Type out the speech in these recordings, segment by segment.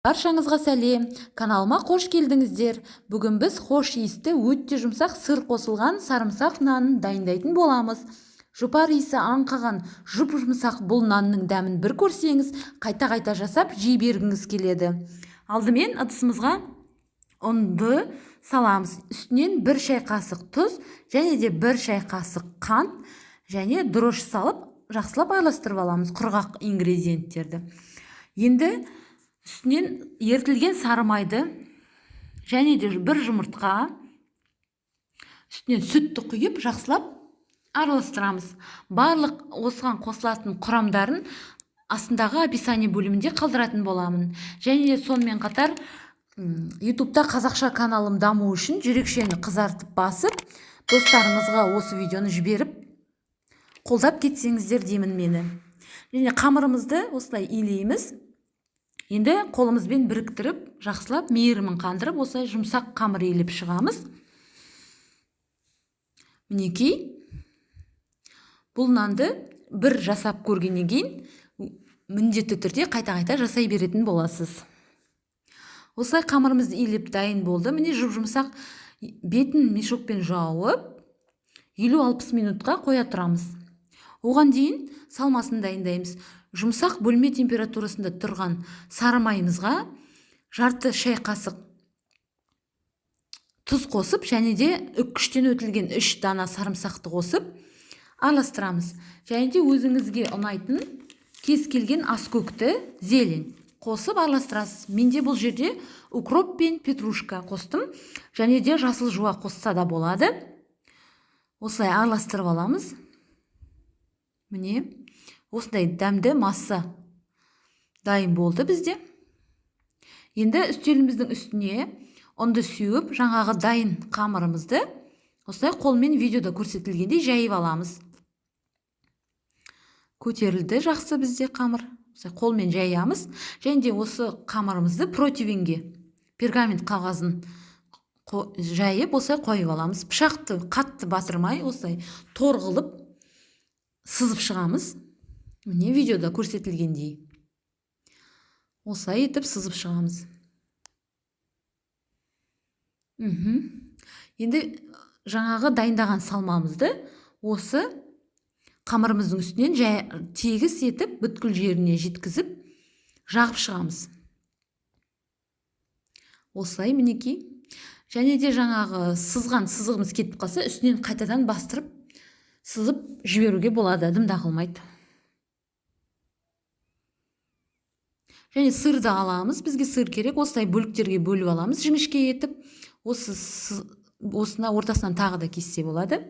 Баршаңызға сәлем, каналыма қош келдіңіздер. Бүгін біз хош иісті, өте жұмсақ сыр қосылған сарымсақ нанын дайындайтын боламыз. Жұпар иісі аңқыған жұп-жұмсақ бұл нанның дәмін бір көрсеңіз, қайта-қайта жасап жей бергіңіз келеді. Алдымен ыдысымызға ұнды саламыз. Үстінен 1 шай қасық тұз және де 1 шай қасық қант және дрожж салып жақсылап араластырып аламыз құрғақ ингредиенттерді. Енді үстінен ерітілген сары майды және де 1 жұмыртқа, үстінен сүтті құйып жақсылап араластырамыз. Барлық осыған қосылатын құрамдарын астындағы описание бөлімінде қалдыратын боламын. Және де сонымен қатар YouTube'та қазақша каналым даму үшін жүрекшені қызартып басып, достарыңызға осы видеоны жіберіп, қолдап кетсеңіздер деймін мені. Және қамырымызды осылай илейміз. Енді қолымызбен біріктіріп, жақсылап мейірімін қандырып, осылай жұмсақ қамыр илеп шығамыз. Мінекей, бұл нанды бір жасап көргеннен кейін міндетті түрде қайта-қайта жасай беретін боласыз. Осылай қамырымызды илеп дайын болды. Міне жұп-жұмсақ, бетін мешокпен жауып, 50-60 минутқа қоя тұрамыз. Оған дейін салмасын дайындаймыз. Жұмсақ бөлме температурасында тұрған сары майымызға жарты шай қасық тұз қосып, және де үккіштен өтілген 3 дана сарымсақты қосып араластырамыз. Және де өзіңізге ұнайтын кез келген аскөкті, зелень қосып араластырасыз. Менде бұл жерде укроп пен петрушка қостым, және де жасыл жуа қосса да болады. Осылай араластырып аламыз. Міне, осындай дәмді масса дайын болды бізде. Енді үстеліміздің үстіне ұнды сеуіп, жаңағы дайын қамырымызды осылай қолмен видеода көрсетілгендей жайып аламыз. Көтерілді жақсы бізде қамыр. Осылай қолмен жаямыз. Және де осы қамырымызды противенге пергамент қағазын жайып осылай қойып аламыз. Пышақты қатты батырмай осылай тор қылып сызып шығамыз. Міне видеода көрсетілгендей. Осылай етіп сызып шығамыз. Енді жаңағы дайындаған салмамызды осы қамырымыздың үстінен тегіс етіп, бүткіл жеріне жеткізіп, жағып шығамыз. Осылай мінекей. Және де жаңағы сызған сызығымыз кетіп қалса, үстінен қайтадан бастырып, сызып жіберуге болады, дымда қалмайды. Және сырды аламыз, бізге сыр керек, осылай бөліктерге бөліп аламыз, жіңішке етіп, осына ортасынан тағы да кессе болады.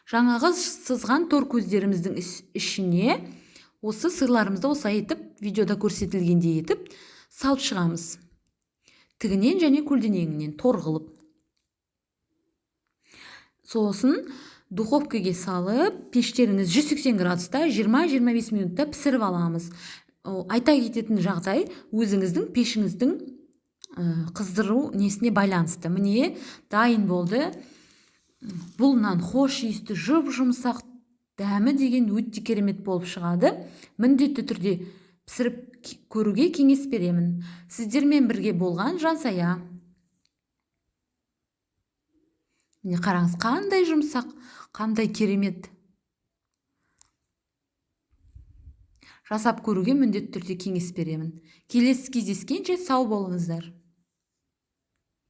Жаңағы сызған тор көздеріміздің ішіне осы сырларымызды осылай етіп, видеода көрсетілгендей етіп салып шығамыз. Тігінен және көлденеңінен тор қылып. Сосын духовкаге салып, пештеріңіз 180 градуста 20-25 минутта пісіріп аламыз. Айта кететін жағдай, өзіңіздің пешіңіздің қыздыру несіне байланысты. Міне, дайын болды. Бұл нан хош иісті, жұп-жұмсақ, дәмі деген өте керемет болып шығады. Міндетті түрде пісіріп көруге кеңес беремін. Сіздермен бірге болған Жансая. Міне қараңыз, қандай жұмсақ, қандай керемет. Жасап көруге міндетті түрде кеңес беремін. Келесі кездескенше сау болыңыздар.